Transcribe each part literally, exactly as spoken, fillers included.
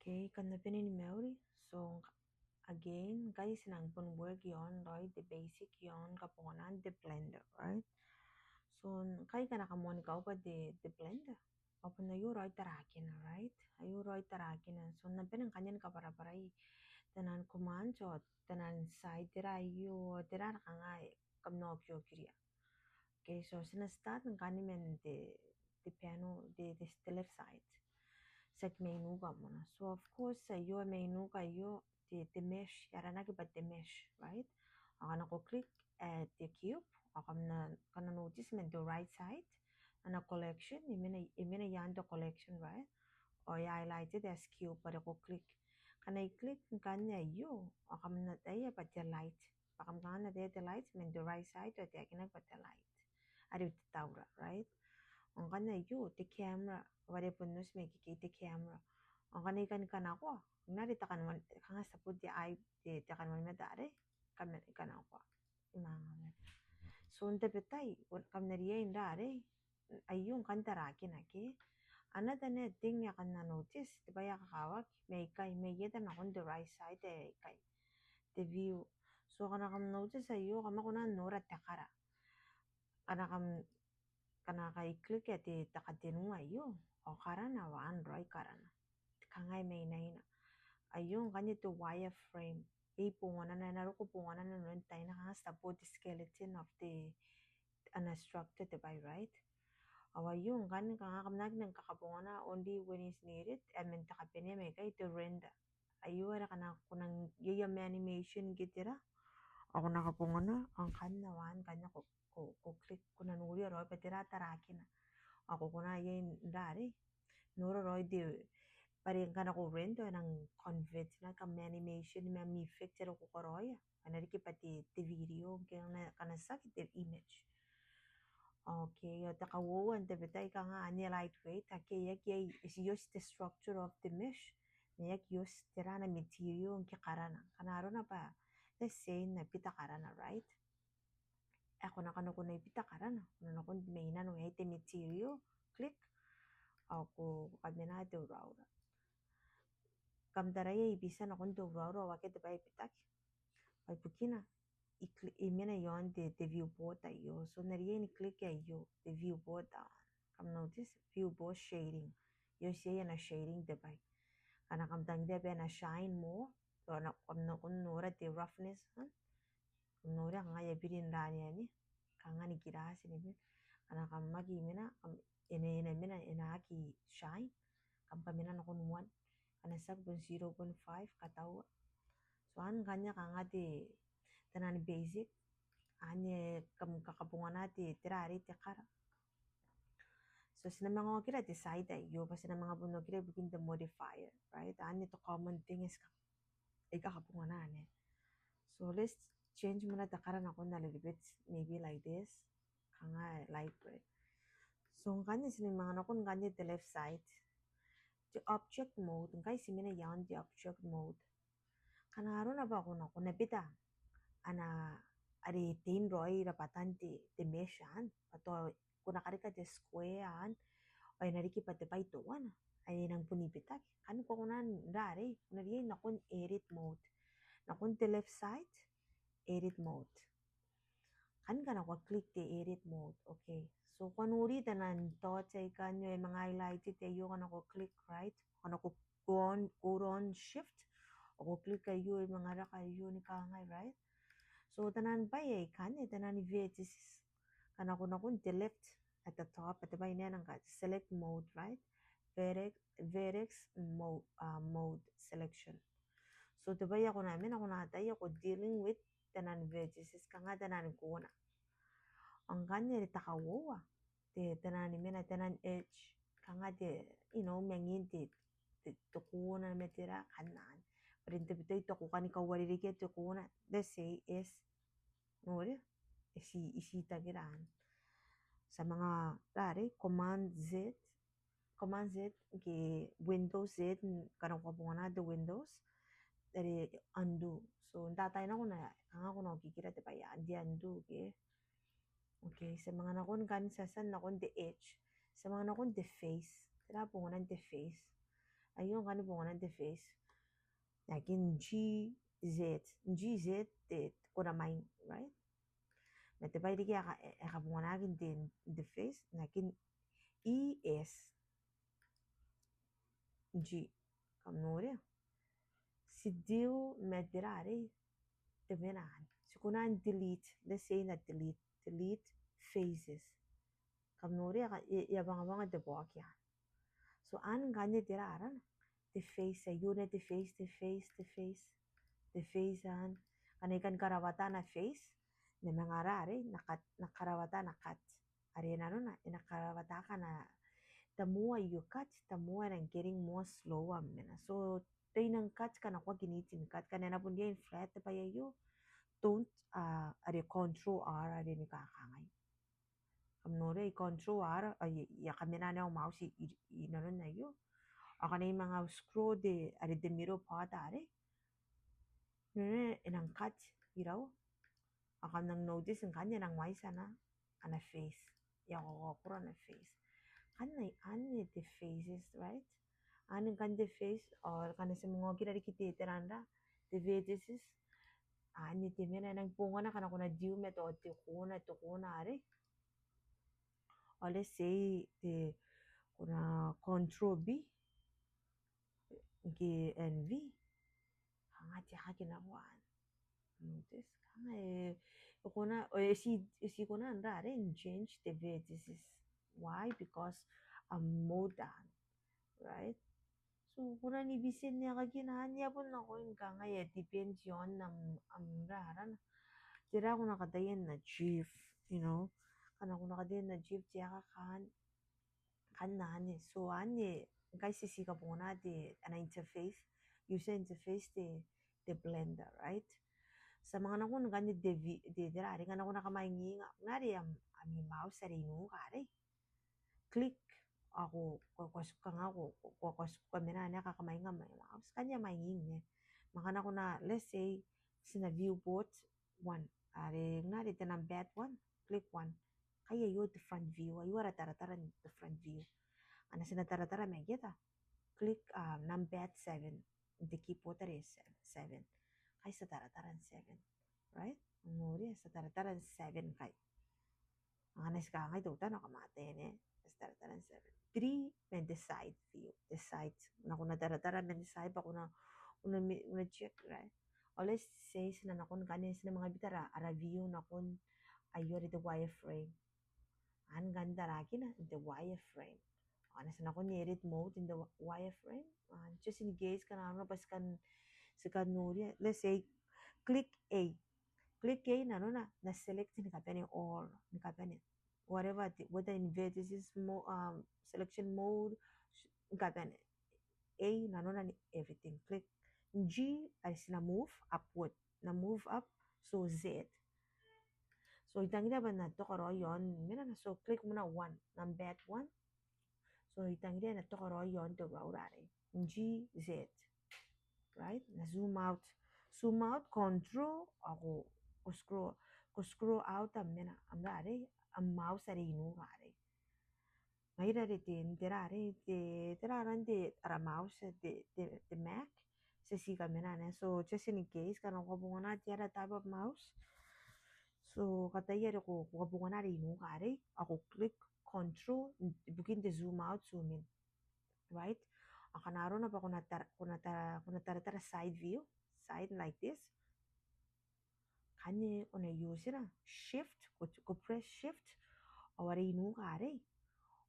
Okay, kam na bane ni mauri. So, again, ngkai ti nang bon work iaon raoi te basic iaon kabonganaan te Blender, right? So, ngkai ngkana kam moan ni kaubwa te, te Blender, ao bon aio raoi tarakina, right? Aio raoi tarakina. So, N na bane ngkanne ni kabwarabwarai taian command, so taian side tera aio, tera ae kangai kam na okiokiria. Okay, so ti na start ngkanne man te, te panel, te, te, te left side. Ti aki mai nuka moa. So of course, aio mai nuka aio, te, te mesh, e aranaki bwa te mesh, right? Ao ngkana ko click, eh, te cube, ao kam na, kam na notice man te right side, ana collection, e mena, e mena iaan te collection, right? Ao e highlighted as cube, bwa are ko click. Ngkana I click ngkanne aio, ao kam na ataia bwa te light. Bwa kam kanga n ataia te light man te right side, ao e taekinaki bwa te light. Are te taura, right? Ao ngkanne aio, te camera, bwa are bon oti mai ikekei te camera. Ao ngkana I kan kanakoa, ngkana are te kanoan, kanga support te eye, te, te kanoan mata are, kam na kanakoa. Imanga. So n tabetai, kam na riai n ra are, aio ngkanne tarakina ke. Another thing ae kam na notice, te bwai ae kakawaki, mai ikai, mai eta nakon te right side ae ikai. Te view. So ngkana kam notice aio, kam a kona n nora te kara. Ngkana kam, ngkana I click ae te, te katenua aio, ao karana, ao anne raoi karana. Kangai mainaina. Aio ngkanne te wireframe. Iai bonganana, e na roko bonganana inanon taina, kanga support te skeleton of the, ana structure te bwai, right? Ao aio ngkanne kanga kam na aki nang kakabongana, only when is needed, e a mena te kabanea mai ikai te render. Aio are ngkana ko nang iai am animation ke tera, ao ko na kabongana, ao ngkanne ao anne ngkanne ko, ko, ko click, ko na noria raoi bwa tera tarakina. Ao ko kona iai n ra are, nora raoi te, bwa are ngkana ko render, e nang convert nako am animation ma am effect are ko karaoia. E na riki bwa te, te video, ke ngkana, ngkana tiaki te image. Okay, ao te kauoua n tabetai kanga anne lightweight, ake e aki, e aki use the structure of the mesh, ma e aki use tera ana material ke karana. Ngkana arona bwa, let's say, N na bita karana, right? Ao ko na kanakoa ni bita karana, ko na nakon te mena ae iai te material, click, ao ko, ko kamena te uraura. Kam taraia I bita nakon te uraura, ao akea te bwai ae bitaki. Bwa ibukina, I cli-, I mena iaon te, te viewport aio. So N na riai ni click aio, te viewport, ao kam notice, viewport shading. Aio iai ana shading te bwai. Ngkana kam tangiria bwa e na shine more, so na, kam na, kam na nora te roughness, ha? Kam noria kanga e a biri n ra ane ane. Kanga ni kirati ni biri. Ngkana kam aki mena, kam, e na, e na mena, e na aki shine. Kam kamena nakon one. Ngkana tiaki bon zero point five, kataua. So anne ngkanne kanga te, taian basic. Anne kam kakabongana te, tera are te kara. So ti na manga okira te side aio, bwa ti na manga bon okira ibukin te modifier, right? Anne te common thing is ka-, ae kakabongana anne. So let's change moa te kara nakon a little bit, maybe like this. Kanga light gray. So ngkanne ti na manga nakon ngkanne te left side. Te object mode, ngkai ti mena iaon te object mode. Ngkana arona bwa ko na, ko na bita ana, are e tein raoi rabwatan te, te mesh anne, bwa tao ko na karika te square anne, ao e na riki bwa te bwai teuana ae e nang bon bitaki. Ngkanne ko kona n ra are, ko na riai nakon edit mode. Nakon te left side, edit mode. Ngkanne ngkana ko click te edit mode, okay. So ko nori taian dot aikanne ae manga highlighted aio, ngkana ko click, right? Ngkana ko go on, go on shift, ao ko click aio, e manga raka aio ni kangai, right? So taian bwai aikanne, taian vertices. Ngkana ko nakon te left at the top, at the bwai ae nang ka select mode, right? Vertex, vertex mo-, uh, mode selection. So te bwai ae ko na mena, ko na ataia ko dealing with taian vertices, kanga taian kona. Ao ngkanne are te kauoua, te, taian mena, taian edge, kanga te, you know, mangin te, te, te kona ma tera, kanga anne. Bwa are n tabetai tao ko kani kauarerekea te kona, let's say, S, noria, e ti, e ti tangira anne. Ti a manga ra are, command Z, command Z, ke Windows Z, ngkana ko kabongana te Windows, are undo. So n taai nako n na, kanga ko na okikira te bwai ae undo, ke. Okay, ti a manga nakon, ngkanne ti a tia nakon te edge. Ti a manga nakon te face. Tera bonganan te face? Aio ngkanne bonganan te face. Nakin G Z, G Z te, ko na mwaing, right? Ma te bwai riki ae ka, ae kabonganaki n te, n te face, nakin E S G. Kam noria? Still ma tera arei, te mena anne. Ti kona n delete, let's say N na delete, delete faces. Kam noria, e a, e a bangabanga te bwaoki anne. So anne ngkanne tera arana? Te face, aio naba te face, te face, te face. Te face anne. Ngkana I kan karawata ana face, N na manga arei, N na kat, N na karawata ana kat. Are nanona, e na karawata akana, the more you cut, the more e nang getting more slower am mena. So, te I nang cut ngkana ko aki need ni cut, ngkana e na bon riai n flat te bwai aio, don't, uh, are control R, are ni kakangai. Kam noria, I control R, ao I a, I a kamena naba au mouse i, i, i nanon aio. Ao ngkana I manga scroll te, are te middle part arei. Nanona e nang cut irou. Ao kam nang notice ngkanne e nang mwaiti ana, ana face. E a kakaokoro ana face. Ngkanne, anne te faces, right? Anne ngkanne te face, ao ngkana ti manga okira riki te, te randa, te vertices. Anne te mena e nang bongana ngkana ko na deal ma tao te kona, te kona arei. Ao let's say te, ko na control B, ke N V. Kanga te aki na one. Notice, kanga e, e kona, e ti, e ti kona n ra arei n change te vertices. Why? Because am mode anne, right? So, ko na ni bitin ni akakina anne, e a bon nakoim kanga e depend on am, am ra arana. Tera ko na kataia n achieve, you know. Ngkana ko na kataia n achieve te aeka, kan, kan anne. So anne, ngkai ti, ti kabongana te, ana interface, user interface te, te Blender, right? Ti a manga nakon ngkanne te vi-, te, tera arei, ngkana ko na kamwainginga, ngkana arei am, ami mouse are i nuka arei. Click, ao ko, ko, ko a tuka nga, ko, ko, ko, ko a tuka mena anne, kakamwainga mai mouse. Ngkanne e a mwainginga. Ma ngkana ko na, let's say, ti na viewport one. Are, ngkana arei te numpad one, click one. Ngkai aio te front view, aio ara taratara n te front view. Ngkana ti na taratara mai eta, click, uh, numpad seven. N te keyboard are seven, seven. Ngkai ti a taratara n seven. Right? Noria, ti a taratara n seven ngkai. Ngkana ti kangai teutana, kam ataia, ne? Ti a taratara n seven. Three, man te side view. Te side. Ngkana ko na taratara man te side bwa ko na, ko na mi-, ko na check, right? Ao let's say ti na nakon ngkanne, ti na manga bita ara, ara view nakon aio are te wireframe. Anne ngkanne tarakina n te wireframe. Ngkana ti na nakon edit mode n te wi-, wireframe. Uh, just in case ngkana arona bwa ti kan, ti kan noria. Let's say, click A. Click A, nanona, N na select ni kabane all, ni kabane. Whatever the, whether in vertices mo-, um, selection mode, ni kabane. A, nanona ni everything. Click. G, are ti na move upward. N na move up, so Z. So I tangiria bwa N na toka raoi iaon, mena na, so click moa n one, numpad one. So I tangiria N na toka raoi iaon te uaura arei. G Z. Right? N na zoom out. Zoom out, control, ao ko, ko scroll, ko scroll out am mena, am ra arei, am mouse are i nuka arei. Ngaira are te, n tera arei, te, tera arana te, ara mouse, te, te, te Mac, ti a tii kamena anne. So, just in case, ngkana ko kabongana te other type of mouse. So, kataia are ko, ko kabongana are i nuka arei, ao ko click control, ibukin te zoom out, zoom in. Right? Ao ngkana arona bwa ko na tar-, ko na tar-, ko na taratara side view, side like this. Ngkanne ko na use-na shift, ko, ko press shift, ao are i nuka arei.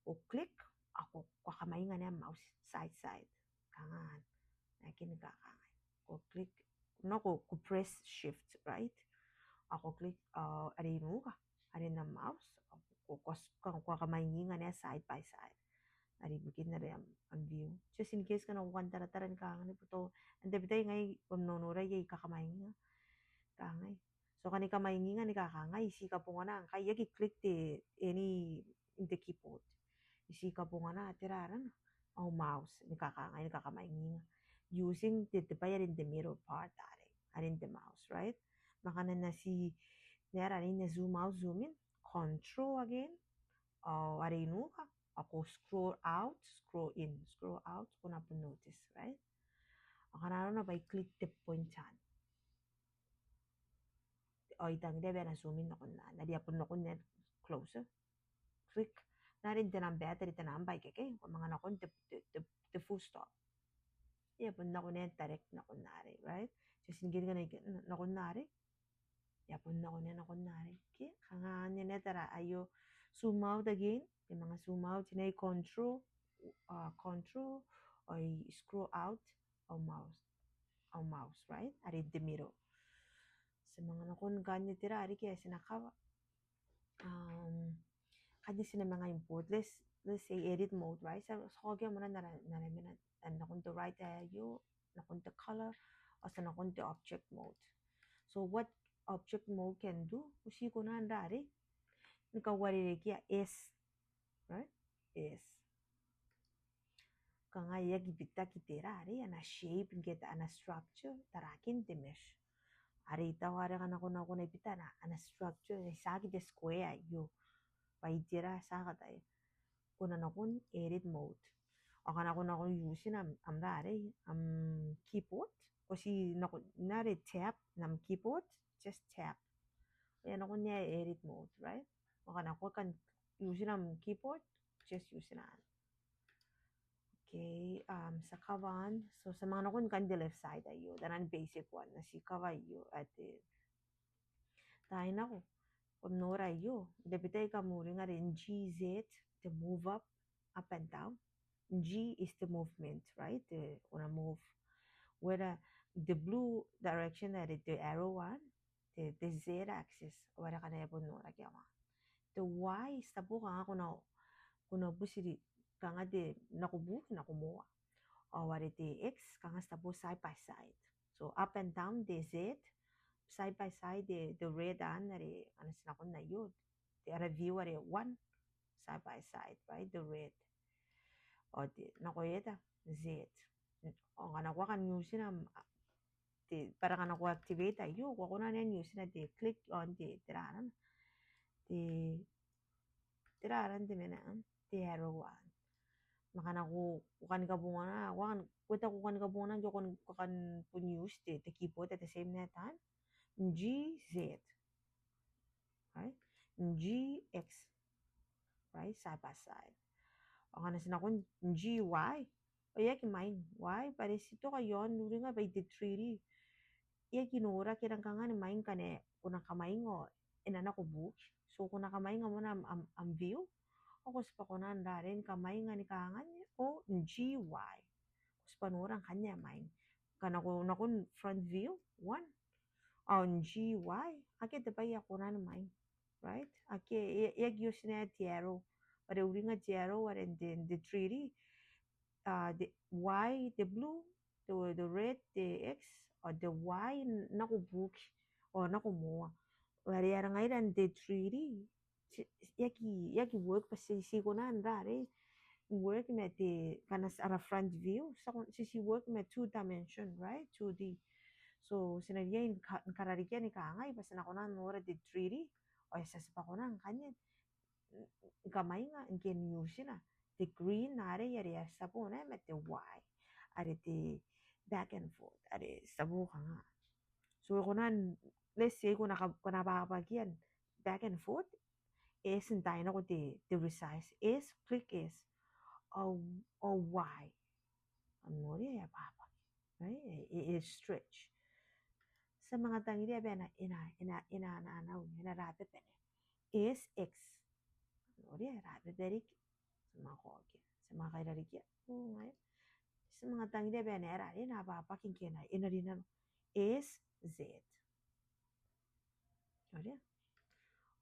Ko click, ao ko, ko kamwainga naba am mouse, side, side. Kanga anne. Nakin kakangai. Ko click, no, ko, ko press shift, right? Ao ko click, uh, are i nuka, are n am mouse, ao ko, ko, ko, ko kamwainga naba side by side. Are ibukin are am, am view. Just in case ngkana ko kan taratara ni kangai, bwa tao, n tabetai ngai, bwa N na nonorai ae I kakamwainga. Kangai. So, ngkana I kamwainga ni kakangai, I tii kabongana, ngkai I aki click te any in the keyboard. I tii kabongana, tera arana, au mouse, ni kakangai, ni kakamwainga. Using te, te bwai are in the middle part, are, are in the mouse, right? Ma ngkana N na tii, n ara, N na zoom out, zoom in, control again, ao are i nuka, Ao ko scroll out, scroll in, scroll out, ko na bon notice, right? Ao ngkana arona bwa I click te point anne. Ao I tangiria bwa e na zoom in nakon anne. Are e a bon nakon anne closer. Click. Ngkana are n te namba, are te namba ikekei. Ko manga nakon te, te, te, te full stop. E a bon nakon anne direct nakon are, right? Just in case ngkana nakon are. E a bon nakon anne nakon are. Okay? Kanga anne, tara aio. Zoom out again. Te manga zoom out. Te nang control, uh, control, ao I scroll out. Au mouse, au mouse, right? Are n te middle. Ti a manga nakon ngkanne tera are ke ti na cover. Um, ngkanne ti na manga import. Let's, let's say edit mode, right? So, so okay, moa n ara, n ara mena, and nakon te right aio, nakon te color, ao ti a nakon te object mode. So what object mode can do? Ti kona n tara are ni kauarerekea S, right? S. Kanga e aki bitaki tera are ana shape ngke ana structure, tarakin te mesh. Are I taku are ngkana ko na, ko na bita ana, ana structure, e tiaki te square aio. Bwa tera, ti a kataia. Ko na nakon edit mode. Ao ngkana ko na, ko na use-na am, am tara are, am keyboard. Ko ti nakon, n are tab n am keyboard, just tab. E a nakon anne edit mode, right? Ao ngkana ko kan use-na am keyboard, just use-na. Okay, um, ti a cover anne. So, ti a manga nakon ngkanne te left side aio. Taian basic one, ti a cover aio, at the taina ko, ko nora aio. Te bita ae kam uringa are G Z, te move up, up and down. G is the movement, right? Te, ko na move. Whether the blue direction are te arrow one, te, te Z axis, ao are ngkana e bon noraki aio. Te Y, ti tabu kanga ko na, ko na butiri, kanga te nako buki, nako moa. Ao are te X, kanga ti tabu side by side. So up and down te Z, side by side te, te red anne are ngkana ti nakon aio. Te ara view are one, side by side, right? Te red. Ao te, nako eta, Z. Ao ngkana ko a kan use-na, te, bwa are ngkana ko activate aio, ko a kona n use-na te click on te, tera arana. Te, tera arana te mena, te arrow one. Ma ngkana ko, ko kan kabongana, ko kan, ko ta ko kan kabongana, ko kan, ko kan bon use te, te keyboard at the same time. G Z. Right? G X. Right? Side by side. Ao ngkana ti nakon G Y. Ao e aki mwaing. Why? Bwa are ti toka iaon, uringa bwa te three D. E aki noraki, e nang kanga ni mwaing ngkana ko na kamwainga ao e na nako buki. So ko na kamwainga moa am, am, am view. Ao ko tibwa kona n tara are ni kamwainga ni kangai. Ao G Y. Ko tibwa nora ngkanne e mwaing. Ngkana ko nakon front view, one. Ao G Y, akea te bwai ae kona ni mwaing. Right? Akea, e, e aki use-na te arrow. Bwa are uringa te arrow are n te, n te three D. Uh, te Y, te blue, te, te red, te X, ao te Y, n, nako buki, ao nako moa. Bwa are ara ngaira n te three D, ti, ti aki, e aki work bwa ti, ti kona n tara are work ma te, ngkana ara front view, ti, ti, ti work ma two dimension, right? Two D. So ti na riai ni ka, ni kararikia ni kangai bwa ti na kona n nora te three D. Ao ti a tibwa kona ngkanne ni kamwainga ngke n use-na te green are, are, are ti a bon, e, ma te Y. Are te back and forth. Are ti a bon kanga. So ko na, let's say ko na ka, ko na bwabwakia n back and forth. S n taina ko te, te resize. S, click S. Ao, ao Y. Ao noria e a bwabwaki. Right? E, e, e stretch. Ti a manga tangiria bwa e na, e na, e na, e na, na, na, e na rababa. S X. Noria e rababa riki. Ti a manga kaokia. Ti a manga kairarikia. O, ngaia. Ti a manga tangiria bwa e na, e na, e na bwabwaki ngke e na, e na rinano. S Z. Noria.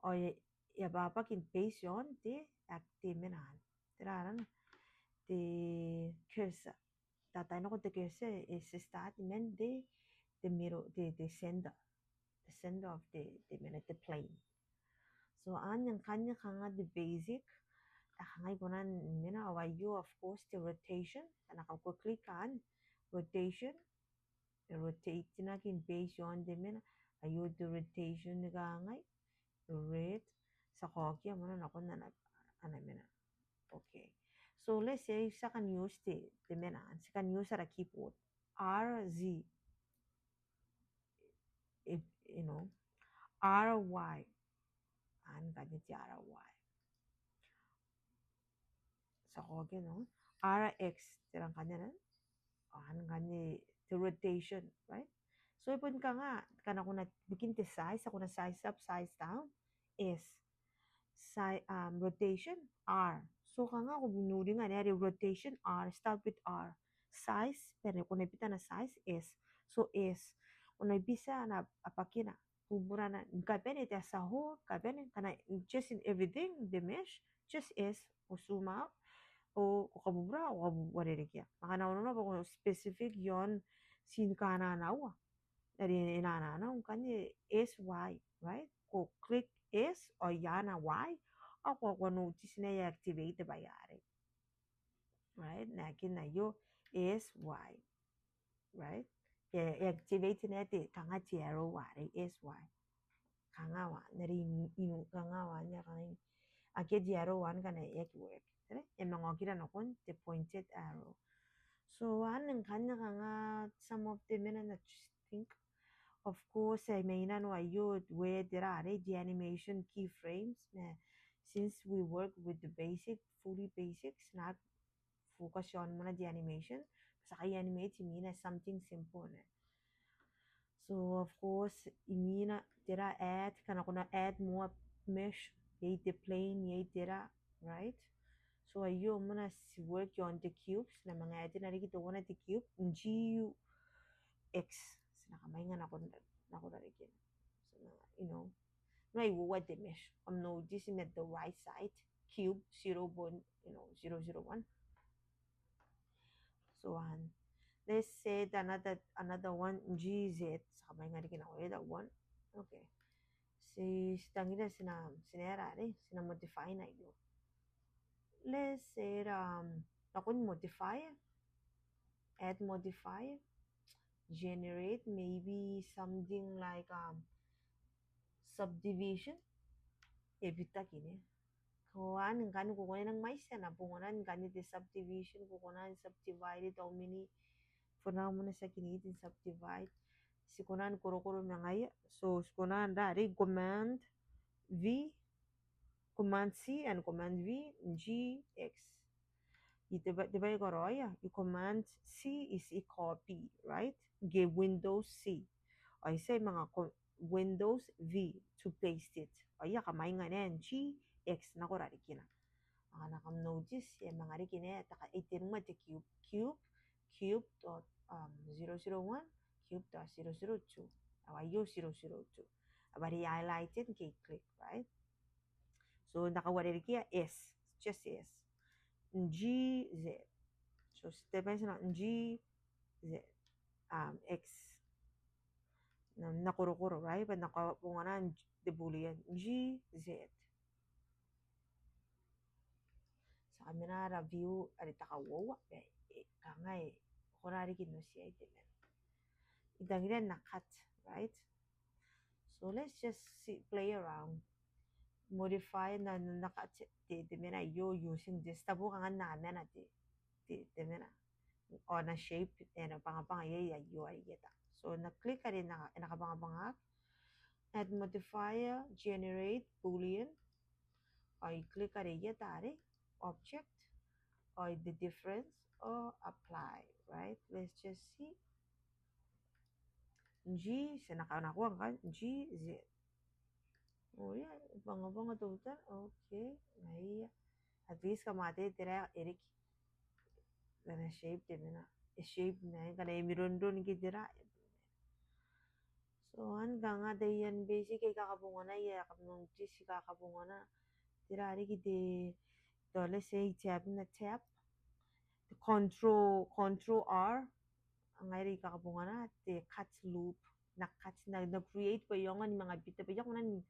Ao e, e a bwabwaki based on te, a, te mena anne. Tera arana. Te cursor. Tatae nako te cursor, e, ti start man te, te middle, te, te center. The center of the, the mena, the plane. So anne ngkanne kanga te basic. Tao kanga I kona n mena, ao aio, of course, te rotation. Tao ngkana ko click anne, rotation. E rotate-naki based on te mena. Aio te rotation ni kangai. Red. Ti a kaokia moa nakon ana, ana mena. Okay. So let's say ti a kan use te, te mena, ti a kan use ara keyboard. R Z. If, you know, R Y. Ao ngkanne te R Y. So, okay, no? R X, tera ngkanne, no? Ao ngkanne te rotation, right? So, e bon kanga, ngkana ko na, ibukin te size, ko na size up, size down, S. Si-, um, rotation, R. So, kanga ko bon uringa are rotation, R, start with R. Size, bwa are ko na bita ana size, S. So, S. Ko na bita ana abakina, buburana, ni kabane te asaho, kabane, ngkana just in everything, the mesh, just S, ko zoom out, ao ko kabubura, ao ko kabuburekia. Ma ngkana ko nora bwa ko specific iaon tii ni kananaua. Are e nananau ngkanne S Y, right? Ko click S ao e a ana Y, ao ko, ko notice naba e activate bwa are. Right? Naakina aio S Y. Right? E, e activate naba te, kanga te arrow are S Y. Kanga wa, nari inu, kanga wa, nari kanga inu. Akea te arrow ngkana e aki work. Right? E manga okira nakon te pointed arrow. So, ao ngkanne kanga some of the mena ae I think. Of course, I mean, I know I use where there are, eh, the animation keyframes. Eh, since we work with the basic, fully basics, not focus on mona the animation. Ti a kan animate imwina something simple, ne? So, of course, imwina tera add, ngkana ko na add more mesh, iai te plane, iai tera, right? So, aio mona ti work iaon te cubes, ti na manga add-ina riki teuana te cube, G U X. Ti na kamainga nako, nako rarikina. So, you know, nora uoua te mesh. Kam notice ma the right side, cube, zero point, you know, zero zero one. So, and let's say the another, another one, G Z. Ti a kamainga riki nako, eh, that one. Okay. Ti, ti tangiria ti na, ti na era are, ti na modify-na aio. Let's say, um, nakon modifier, add modifier, generate maybe something like, um, subdivision. E bitaki, ne? Ko, ao ngkanne ko kona n mwaiti ana bongana ngkanne te subdivision, ko kona n subdivide it how many. For now, mona ti aki need n subdivide. Ti kona n korokoro ma ngaia. So, ti kona n rarei command V, command C and command V, G X. I te bwai, te bwai ae karaoia, I command C is I copy, right? Ngke Windows C. Ao I tia manga co-, Windows V to paste it. Ao I a kamainga naba G X nako rarikina. Ao ngkana kam notice, e manga riki naba, taka, e tenua te cube, cube, cube dot, um, zero zero one, cube dot zero zero two. Ao aio zero zero two. Ao bwa are highlighted ngke I click, right? So, n na kauarerekea S, just S. G Z. So, step by step, G Z. Um, X. N na, n na korokoro, right? Bwa n na kabongana te boolean G Z. Ti a mena ara view are te kauoua, e, e, kanga e, ko na riki n oti iai te mena. I tangiria n na cut, right? So let's just see, play around. Modify, n na, n na cut te, te mena aio using this. Tabu kanga n na mena te, te, te mena. Ao ana shape, e na bangabanga iai aio are i eta. So, n na click are e na, e na kabangabanga. Add modifier, generate, boolean. Ao I click are i eta are, object. Ao the difference, ao apply, right? Let's just see. G, ti na kanakoa ngkanne, G Z. Ao ia, bangabanga teutana, okay, ngaia. At least kam ataia tera e riki. Ana shape te mena. E shape naba, ngkana e mironron ke tera. So, ao kanga taian basic ae I kakabongana, I a, kam notice I kakabongana. Tera riki te, te, let's say, tab, n na tab. Te control, control R. Ngaia are I kakabongana, te cut loop. N na cut, n na, n na create bwa I aonga ni manga bita, bwa I aonga n,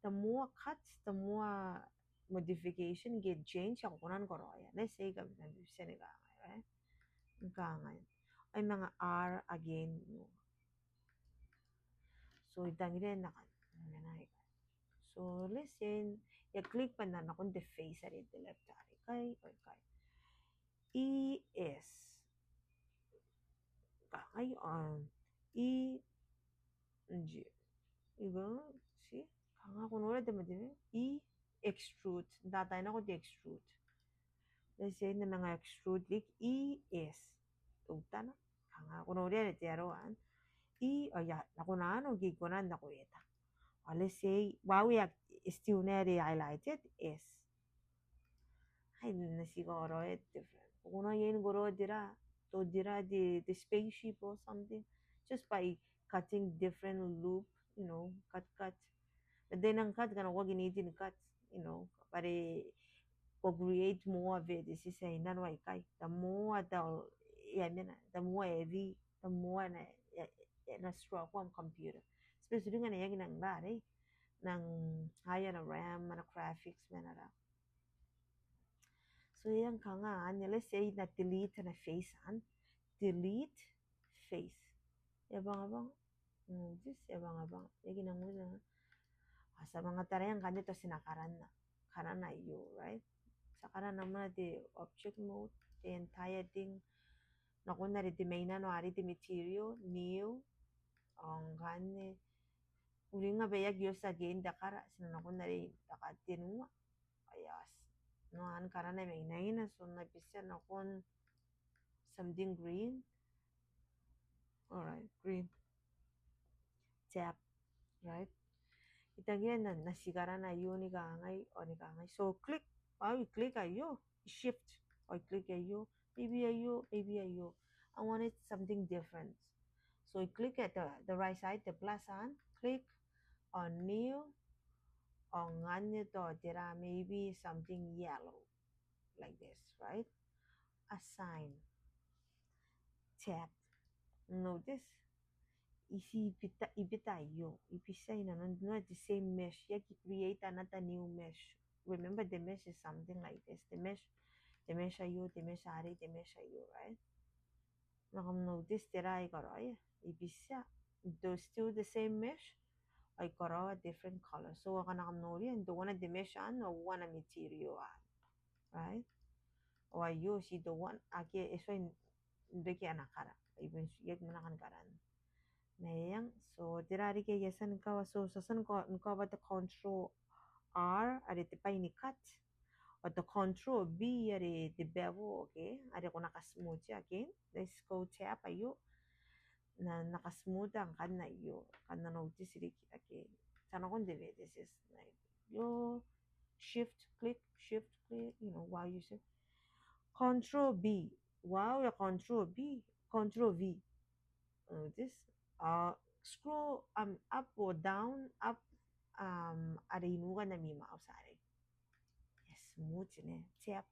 the more cut, the more modification ke change ae ko kona ni karaoia. Let's say, kam, kam, ti na kangai, right? Kangai. Ai manga R again. So, I tangiria n na kan, n na kan. So, let's say, I a click bwa n na nakon te face are te left are. ikai, ao ikai. E S. Kangai, um, E G. Ikai, see? Kanga ko noria te mate, e extrude. N tataai nako te extrude. Let's say, N na manga extrude riki E S. Teutana. Kanga ko noria are te aro anne. E, ao e a, nako nano, ke I kona n nako eta. Ao let's say, uaia, e still n are highlighted, S. Ai, N na ti karaoa different. Ko kona iai ni karaoa tera, to tera te, te spaceship or something. Just by cutting different loop, you know, cut, cut. But then ang cut, kanga ko aki need ni cut, you know. But e, ko create more vertices ae i nano aikai. The more the, e a mena, the more heavy, the more e na, e, e na struggle am computer. Especially ngkana e aki nang rare, nang high ana RAM, ana graphics, ma ana rare. So, e a kanga anne, let's say, N na delete ana face anne. Delete face. E a bangabanga. Notice, e a bangabanga. E aki nang uringa. A, ti a manga taraia ngkanne tao ti na karana. Karana aio, right? Ti a karana moa te object mode, the entire thing. Nakon are te maina, no, are te material, new. Ao ngkanne, uringa bwa e aki oti again te kara, ti na nakon are te katenua. Yes. No, an karana mainaina, so N na bita nakon something green. All right, green. Tab, right? I tangiria N na, N na ti karana aio ni kangai, ao ni kangai. So click, ao I click aio, shift, ao I click aio, maybe aio, maybe aio. I wanted something different. So I click at the, the right side, the plus sign, click on new, ao ngkanne tao tera, maybe something yellow, like this, right? Assign. Tab. Notice? I ti bita, I bita aio, I bita i nanon, no, the same mesh. I aki create another new mesh. Remember, the mesh is something like this. The mesh, the mesh aio, the mesh are, the mesh aio, right? N na kam notice tera I karaoia. I bita, though still the same mesh, I karaoa different color. So, ngkana kam noria, n teuana te mesh anne, ao uoua ana material anne. Right? Ao aio, ti teuana, akea, e tuai n reke ana kara. Even, e aki mena kani kara. Ma e ang, so, tera riki ae I a tia ni kawa, so, ti a tia ni kawa, ni kawa bwa te control R, are te bwai ni cut. Ao te control B, are te bevel, okay? Are ko na kasmooth-ia again. Let's go tab aio. N na, N na kasmooth-ia ngkanne aio. Kam na notice riki, okay? Ti a nakon te vertices. Aio, shift click, shift click, you know, while you shift. Control B. Wow, e a control B. Control V. Notice? Uh, scroll, um, up or down, up, um, are i nukan ami mouse are. E a smooth, ne? Tab.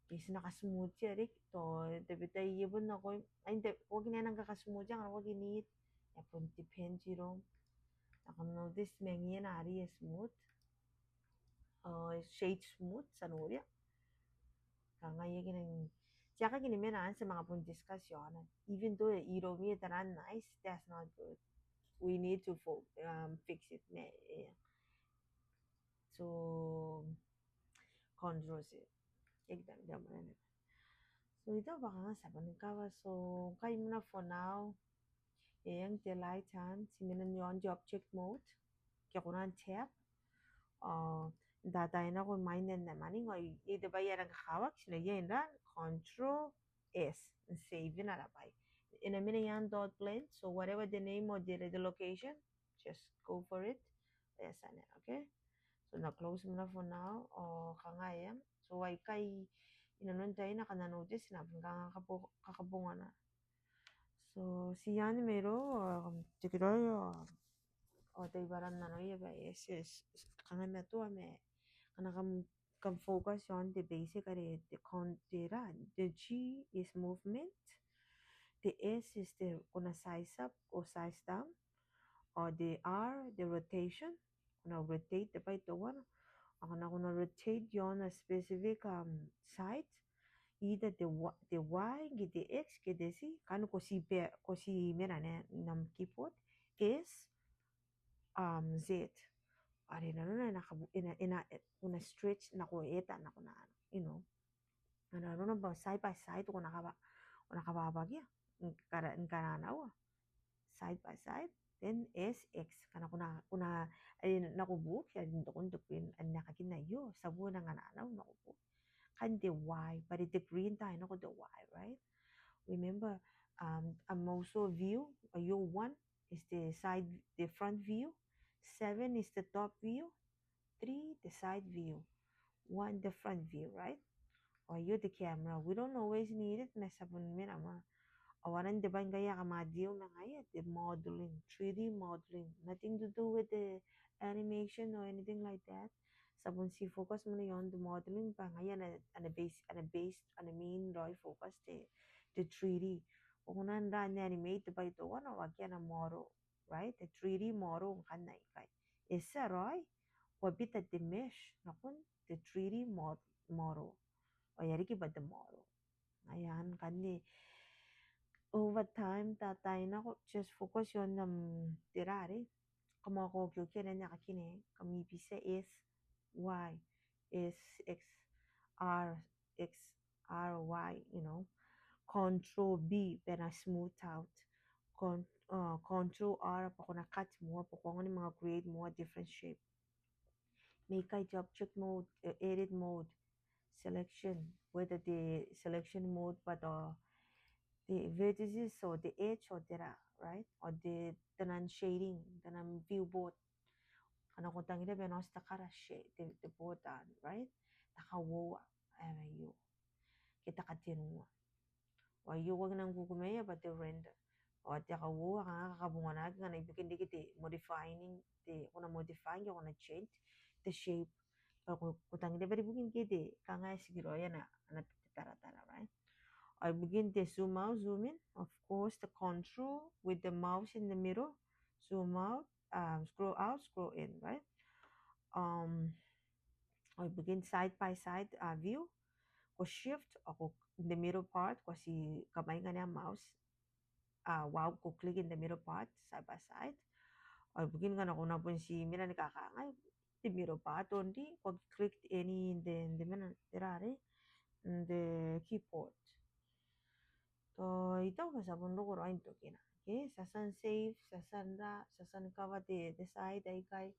Okay, ti na kasmooth-ia riki. Tao, tabetai e bon nako, ai, n te, ko aki nang kakasmooth-ia, ngkana ko aki need. E a bon depend iroum. N na kam notice, manga iai are e smooth. Uh, shade smooth, ti a noria. Kangai e aki nang, ti aki nang mena anne, ti a manga bon discuss iaona. Even though iroumi e taraa nice, that's not good. We need to fo-, um, fix it. Ne, e. So, control Z. E aki tang, tang, tang. So, I taku bwa kanga ti a bon kawa, so, ngkai moa for now. E ang te light anne, ti mena n iaon te object mode. Ke ko na tab. Uh, n tataai nako mai n te maning, ao iai te bwai ae rang kakawaki, ti na iai n rang control S, n save-na ara bwai. E na mena i aan dot blend, so whatever the name or the, the location, just go for it. E a tia n, okay? So, N na close moa for now, ao kanga e ang. So, aikai i nanon taina, kam na notice, N na bon kanga kakabo-, kakabongana. So, ti anne mairoun, um, te kiraoi, uh, ao tai baran nanoia bwa, yes, yes, kanga matoa ma, kanga kam, kam focus on the basic are the con-, the ra-, the G is movement, the S is the ko na size up or size down, or the R, the rotation, ko na rotate te bwai teuana, ao ko na, ko na rotate iaon a specific, um, side, either the Y, the Y, ke the X, ke the Z, kanga ko ti be-, ko ti mena n am keyboard, S, um, Z. Bwa are nanona e na kabu-, e na, e na, e, ko na stretch nako eta, nako nano, you know. Ngkana nanona bwa side by side ko na kaba-, ko na kababaki. Ngkana, ngkana nanaua. Side by side. Then S X. Ngkana ko na, ko na, e, nako buki, are n tokon te green, are n aekakin aio. Ti a bon anganau nako buki. Kaain te Y, bwa are te green tao e nako te Y, right? Remember, um, a mouse view, aio one is the side, the front view, seven is the top view, three the side view, one the front view, right? Ao aio te camera, we don't always need it, ma ti a bon mena ma. Ao aron te bwai ngkai ae kam a deal ma ngaia, te modeling, three D modeling, nothing to do with the animation or anything like that. Ti a bon ti focus moa iaon te modeling, bwa ngaia ana, ana base, ana base, ana main raoi focus te, te three D. Ao ko na, n na animate te bwai teuana, ao akea ana model, right? Te three D model ngkanne aikai. E tia raoi, ko a bita te mesh nakon te three D mod-, model. Ao e a riki bwa te model. Ai anne ngkanne, over time, taai nako, just focus iaon am, tera are, kam a okioki anne aekakin, kam ibitia S, Y, S, X, R, X, R, Y, you know. Control B, bwa e na smooth out. Con-, uh, Control R, bwa ko na cut moa, bwa ko aonga ni manga create moa different shape. Mai ikai te object mode, uh, edit mode, selection, whether the selection mode, but, uh, the vertices or the edge or the, right? Or the, the non-shading, the non-viewport. Ngkana ko tangiria bwa e na oti te kara, te, te board anne, right? Te kauoua, ae aio. Ke te katenua. Ao aio ko aki nang kukumaia bwa te render. Ao te kauoua kanga kakabonganaki ngkana ibukin riki te modifying, te, ko na modify ke ko na change te shape. Bwa ko, ko tangiria bwa ibukin ke te, kanga e tikiraoi ana, ana taratara, right? Ao ibukin te zoom out, zoom in, of course, te control with the mouse in the middle, zoom out, um, scroll out, scroll in, right? Um, ao ibukin side by side, uh, view, ko shift, ao ko in the middle part, ko ti kamainga am mouse, uh, while ko click in the middle part, side by side. Ao ibukin ngkana ko na bon ti mena ni kakangai, the middle part only, ko click any in the, in the mena, tera are, in the keyboard. Tao I taku bwa ti a bon roko raoi n tokina. Okay, ti a tia n save, ti a tia n ra, ti a tia ni cover te, te side aikai.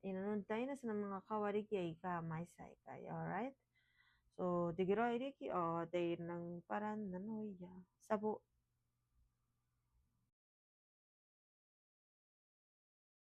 Inanon taina ti na manga cover riki aika mwaiti aikai, alright? So, tekeraoi riki, ao tai nang bwaran nanoia. Ti a bo